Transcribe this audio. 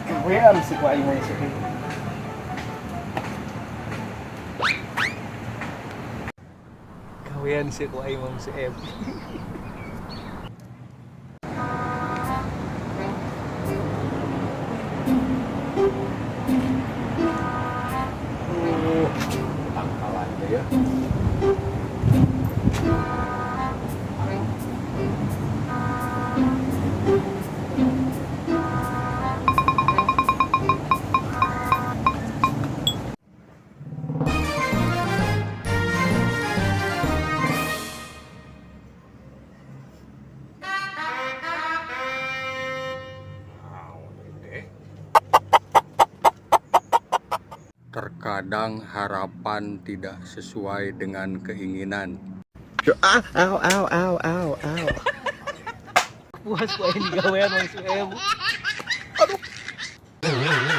Gawean sih ku aing mah isuk. Gawean sih ku aing mah si Ebi. Tangkalan ya. Terkadang harapan tidak sesuai dengan keinginan. Ow, ow, ow, ow, ow. Puas ku aing digawean mah si Ebi. Aduh.